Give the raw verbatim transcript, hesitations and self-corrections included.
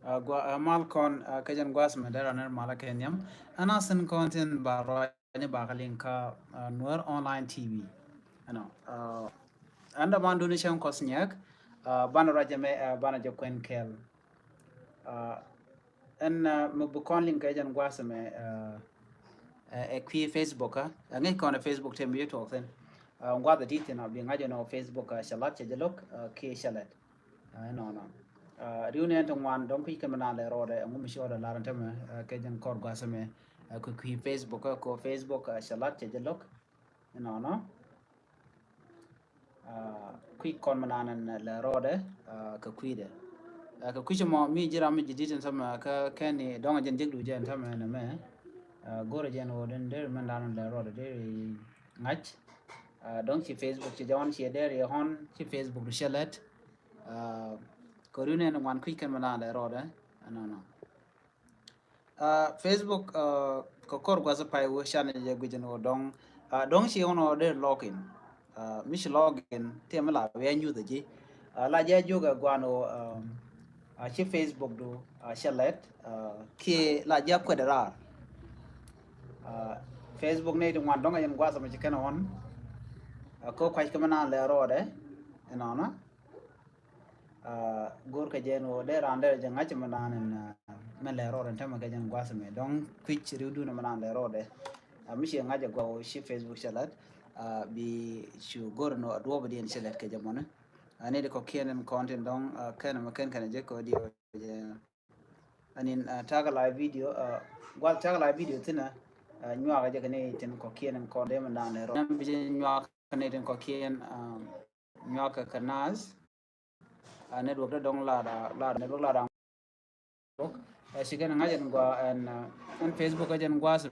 Ɛ, gua, ɛ, mal kɔn, ɛ, kɛ jɛn gua̱a̱th mɛ dee rɔ nɛr malä kɛ nhiam. Ɛn a sin kɔn tin ba ruac ni ba kɛ liŋ kä, ɛ, Nuer Online T V. Ɛnɔ, ɛ, ɛn däman duni cäŋ kɔs nyɛk, ɛ, banɛ ruac ɛmɛ, ɛ, banɛ jɛ kuɛn kɛl. Ɛ, ɛn, ɛ, mi bi kɔn liŋ kɛ jɛn gua̱a̱th mɛ, ɛ, ɛ, ɛ kui̱ Facebook, ɛ, ɛ ŋäc kɔn ɛ Facebook tëë mi jɛ tuɔɔk thi̱n. Ɛ, gua̱a̱th ɛ ti thi̱n a bi ŋa̱c ɛn ɔ Facebook, ɛ, cɛ la̱t cɛ jɛ lo̱k, ɛ, kiɛ cɛ lɛt. Ɛ, nɔnɔ. Ɛ, riw nɛn ti ŋuan dɔ̱ŋ kui̱ kɛ mi naan lɛ rɔɔdɛ, ɛŋu mi ci ɣɔdɛ lar ɛn tämɛ, ɛ, kɛ jɛn kɔr gua̱a̱th ɛmɛ, ɛ, kɛ kui̱ Facebook, ɛ, kɛ Facebook, ɛ, cɛ la̱t cɛ jɛ lo̱k. Ɛ, nɔnɔ. Ɛ, kui̱ kɔn mi naan ɛn lɛ rɔɔdɛ, ɛ, kɛ kui̱dɛ. Ɛ, kɛ kui̱ cɛ mɔ mi ji̱ ram mi ji̱ di̱t ɛn tämɛ, kä kɛn ni dɔ̱ŋ ɛ jɛn jek du jɛ ɛn tämɛ ɛn ɛmɛ. Ɛ, go̱rɛ jɛn ɣöö den der mɛn daan ɛn lɛ rɔɔdɛ der ŋa̱c. Ɛ, dɔ̱ŋ ci Facebook ci jɔn ci der yɛ ɣɔn ci Facebook du cɛ lɛt. Ɛ, kɛ riw nɛn ŋuan kui̱ kɛn mi naan lɛ rɔɔdɛ. Ɛ, nɔnɔ. Ɛ, Facebook, ɛ, kɛ kɔr gua̱th pay wä canɛ jɛ guic ɛn ɣöö dɔ̱ŋ, ɛ, dɔ̱ŋ ci ɣɔn ɣöö dee login. Ɛ, mi ci login, ti mi la wi̱i̱ a nyuth ji̱. Ɛ, la jɛ jiök ɛ guan ɣöö, ɛ, ɛ, ci Facebook du, ɛ, cɛ lɛt, ɛ, kiɛ la jɛ kuɛt raar. Ɛ, Facebook ni ti ŋuan dɔ̱ŋ ɛ jɛn gua̱th mɛ ci kɛn ɣɔn. Ɛ, kɛ kuac kɛ mi naan lɛ rɔɔdɛ, ɛ, nɔnɔ. Ɛ, go̱r kɛ jɛn ɣöö dee raan derɛ jɛ ŋa̱c mɛ naan ɛn, ɛ, mɛ lɛ rɔɔdɛ ɛn tämɛ kɛ jɛn gua̱th mɛ. Dɔ̱ŋ kui̱c riw dun mɛ naan lɛ rɔɔdɛ. Ɛ, mi ci ŋa̱c ɛ gua̱ ɣöö ci Facebook cɛ lɛt, ɛ, bi cu go̱r ɛn ɣöö a duɔ̱ɔ̱p diɛn cɛ lɛt kɛ jɛ mɔni. Ɛ, ni di kɔ̱kiɛn ɛn kɔn tin dɔ̱ŋ, ɛ, kɛn mɛ kɛn kɛn jɛ kɛ diɛ jɛ. Ɛ, nin, ɛ, takɛ la video, ɛ, gua̱th takɛ la video thi̱n ɛ, ɛ, nyuakɛ jɛ kɛ ni tin kɔ̱kiɛn ɛn kɔn dee mɛ naan lɛ rɔɔdɛ. Bi jɛ nyuak kɛ ni tin kɔ̱kiɛn, ɛ, nyuak kɛ kɛ nath. Ɛ, network dee dɔ̱ŋ lar, lar network lar. Ɛ, ci kɛn ŋa̱c ɛn gua ɛn, ɛ, ɛn Facebook ɛ jɛn gua̱a̱th